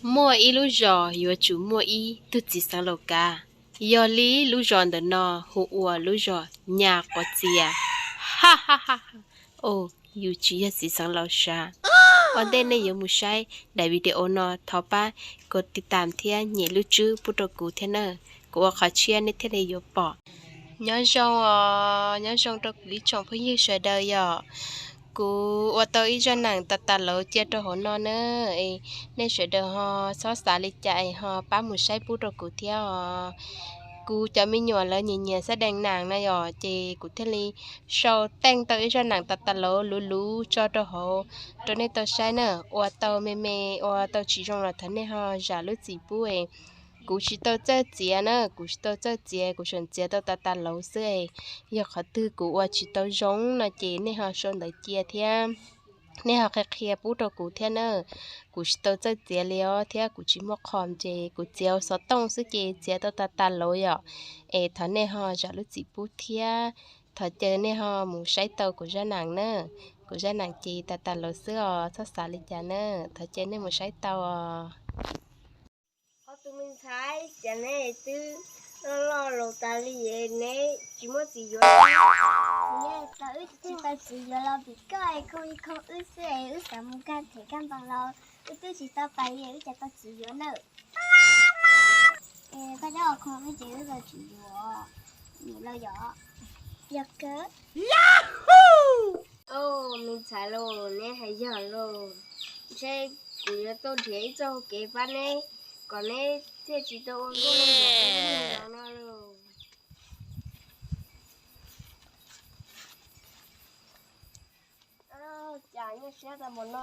Muaj ib lub zos yuav tsum muaj ib tug txiv xeev laus kav, yog li lub zos ntawm no hu ua lub zos Nyaj Quav Txias. Ha ha ha. Os, yus tsis yog txiv xeev laus sav. Ua ntej nej yuav mus saib daim video no thov pab kov tiv tam thiab nyem lub tswb pub rau kuv thiab na, kuv ua qhov tshiab nej thiaj li yuav pom. Nyob zoo os, nyob zoo rau kuv ib tsoom phooj ywg sawv daws yom. Kuv ua tau ib zaj neeg tas tas lauv cia rau hauv no na. Nej sawv daws ho txhob xav li cas es ho pab mus saib pub rau kuv thiab os. Kuv cov me nyuam lawv nyiam nyiam xab dees nees no yom, ces kuv thiaj li sau teej tau ib zaj neeg tas tas lauv luv luv tso rau hauv rau nej tau saib na. Ua tau me me, ua tau tsis zoo los thov nej ho zam lub txim pub es kuv tsis tau txawj txiav na, kuv tsis tau txawj txiav, kuv tsuas txiav tau tas tas lauv xwb es yog qhov twg kuv ua tsis tau zoo no ces nej ho sau ntawv cia thiab nej ho qhia qhia pub rau kuv thiab na. Kuv tsis tau txawj txiav li os thiab kuv tsis muaj qhov ces kuv txiav xov tooj xwb ces txiav tau tas tas lauv yom. Es thov nej ho zam lub txim pub thiab thov caw nej ho mus saib tau kuv zaj neeg na. Kuv zaj neeg ces tas tas lauv xwb os, txhob xav li cas na. Thov caw nej mus saib tau os. Ob tug me ntxhais, cas neb twb loj loj laus tas li es neb tsis muaj txiv yuav? Txawm wb tsis tau txiv yuav los vim koj es kho wb xwb es wb xav mus kag them kag npoo los wb twb tsis tau pais li wb cas tau txiv yuav nawb. Koj nyob kho wb ces wb tau txiv yuav, nim los yom. Yog kawg. Me ntxhais lauj, neb hais yog lauj. Ntshe kuv yuav tuaj nrhiav ib txoj hau kev pab neb kom neb thiaj tsis tau ua nkauj no lauj. Cas nyuaj siab tau npaum no.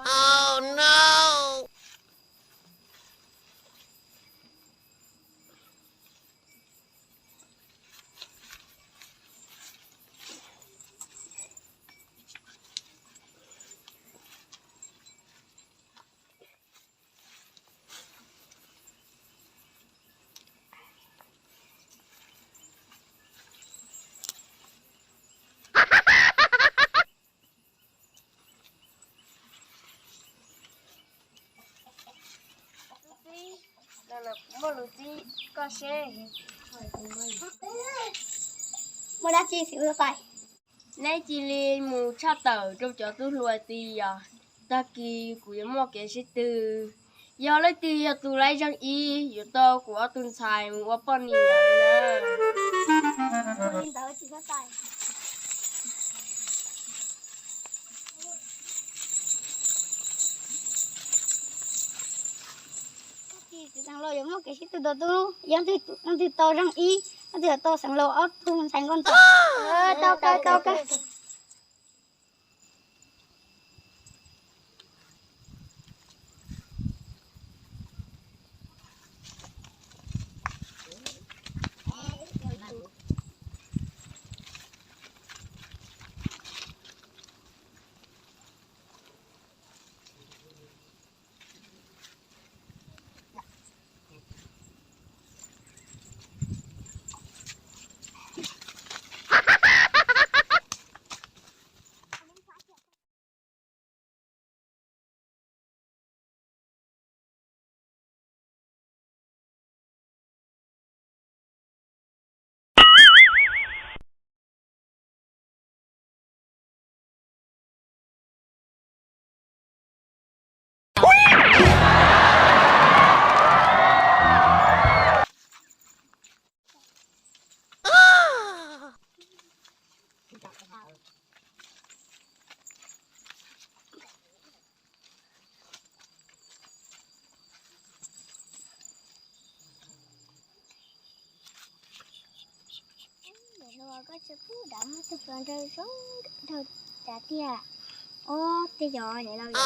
Muaj lus txib koj seb. Muaj dab tsi xwb pais? Neb cia li mus tshaj tawm rau cov tub hluas tias tag kis kuv yuav muaj kev sib tw. Yog leej twg yog tus laib zeeg ib yuav tau kuv ob tug ntxhais mus ua poj niam na. Tag kis txiv xeev laus yuav muaj kev sib tw tau tub, yog leej twg tau zeeg ib, leej twg tau xeev laus ob tug ntxhais nkauj ntxawm. Tau kawg, tau kawg. Koj tsis pub dam muab tug hluas nraug zoo nraug cas tiag. Ob, tej yog niam laus.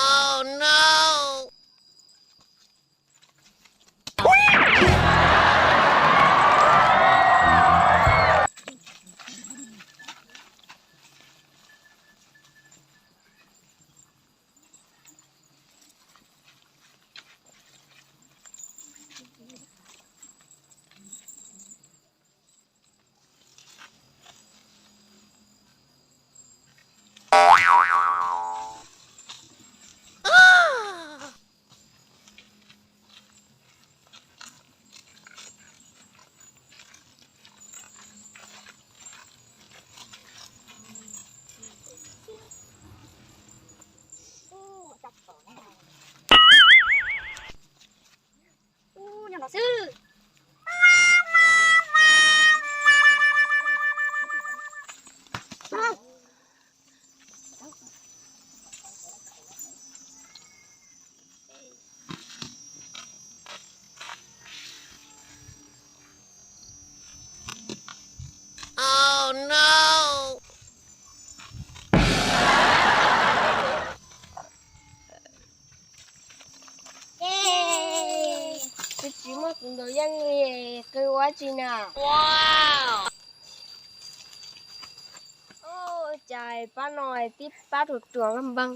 Tsis muaj tus ntawd yeej li, qw ua dab tsi na? Ua cas pab no tib pab ruam ruam npag,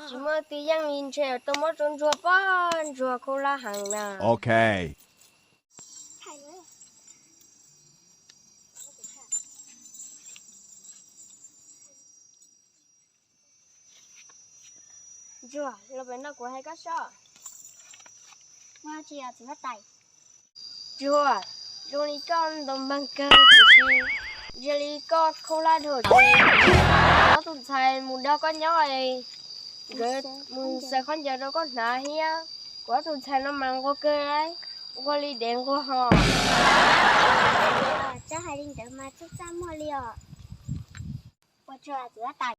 tsis muaj twg yeej li, ntshe tuaj muab rau ntsuag pob, ntsuag khaub hlab heev na. Ok. Ntsuag, los pem no kuv hais koj soj. Ntsuag, zoo li koj ntau npag kawg tiam sis ntshe li koj khaub hlab dhau ces kuv ob tug ntxhais mus nrog koj nyob, nkawd mus xaws khaub ncaws rau koj hnav thiab. Kuv ob tug ntxhais no mas nquag kawg, nquag li dev nquag hos. Txhob hais li ntawd mas txaj txaj muag li os. Ua tsuag tus huab tais.